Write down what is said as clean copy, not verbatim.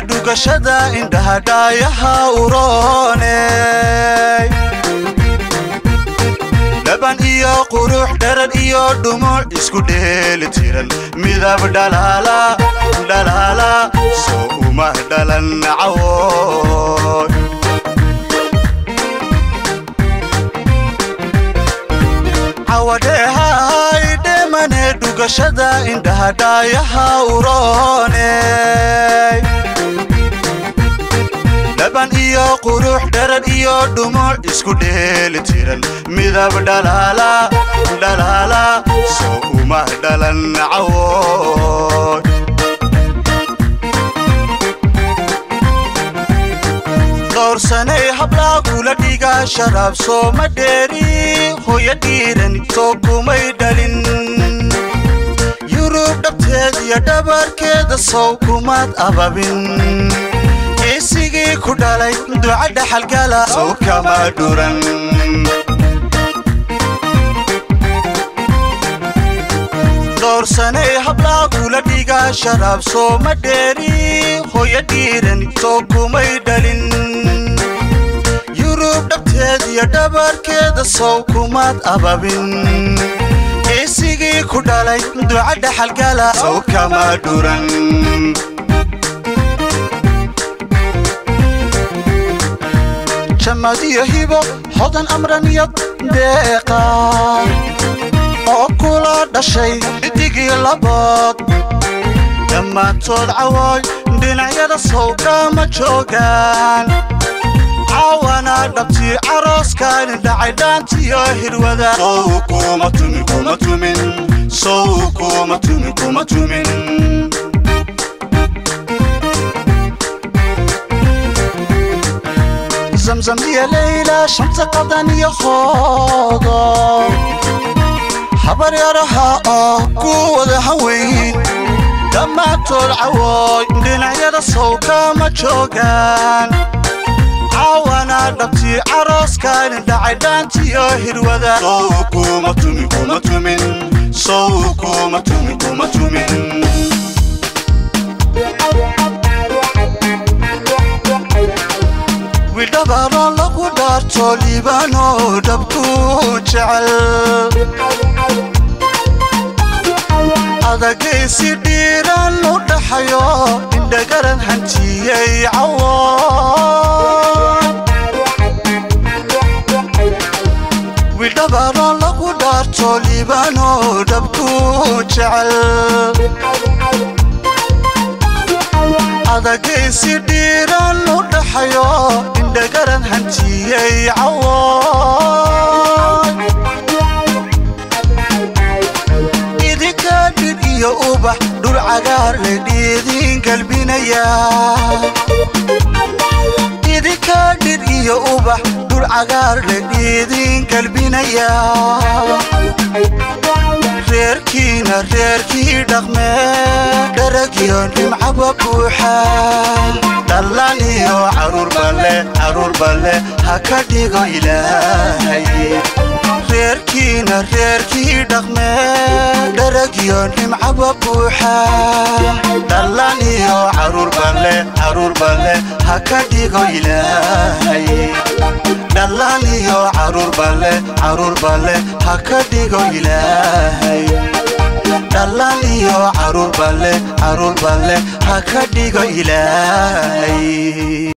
Dhugashada indhaha dhaayaha urooney dhaban iyo qurux dharan iyo dhumuc isku dheeli tiran midab dhalaala dhalaala soo uma dhalan cawoy cawadheehay dhemane dhugashada indhaha dhaayaha urooney dhaban iyo qurux dharan iyo dhumuc isku dheeli tiran midab dhalaala dhalaala soo uma dhalan cawoy doorsanay hablaa kula dhiga sharaab sooma dheeri hooyo dhiiran soo kumay dhalin Yurub dhabteed iyo dhabarkeeda sow kumaad ababin isigii ku dhalay duca dhaxalgala sow kama dhuran doorsanay hablaa kula dhiga sharaab sooma dheeri hooyo dhiiran soo kumay dhalin Yurub dhabteed iyo dhabarkeeda sow kumaad ababin isigii ku dhalay duca dhaxalgala sow kama dhuran jamadiyo hibo hodan amraniyad deeqa oo kula dhashay xidigii labood dhammaantood cawooy dhinacyada sow kama joogaan caawana dhabtii carooskaani dhacay dhaantiyo hirwada sow kuma tumin kuma tumin sow kuma tumin kuma tumin زمزم يا ليلى شمس قدن يا خوضة حبر يا رها قوة هوين دمعت العواي دنيا الصوكا ما تشوقان عوانا دبتي عروس كان داعي دانتي يا هروذا صوكو ما تمن كما تمن صوكو ما تمن كما تمن wildhabaano lagu dhaarto liibaano dhabku jecel adagaysi dhiiran u dhaxayo indhagaran hantiyey cawoon wildhabaano lagu dhaarto liibaano dhabku jecel adagaysi dhiiran u dhaxayo indhagaran hantiyey cawoon idinka dhir iyo ubax dhul cagaar leh dhiidin galbinaya idinka dhir iyo ubax dhul cagaar leh dhiidin galbinaya reerkiina reerkii dhaqmee dharagiyo nimcaba buuxa dhallaan iyo caruur balle ha ka dhigo ilaahay reerkiina reerkii dhaqmee dharagiyo nimcaba buuxa dhallaan iyo caruur balle ha ka dhigo ilaahay dhallaan iyo caruur balle ha ka dhigo ilaahay dhallaan iyo caruur balle ha ka dhigo ilaahay.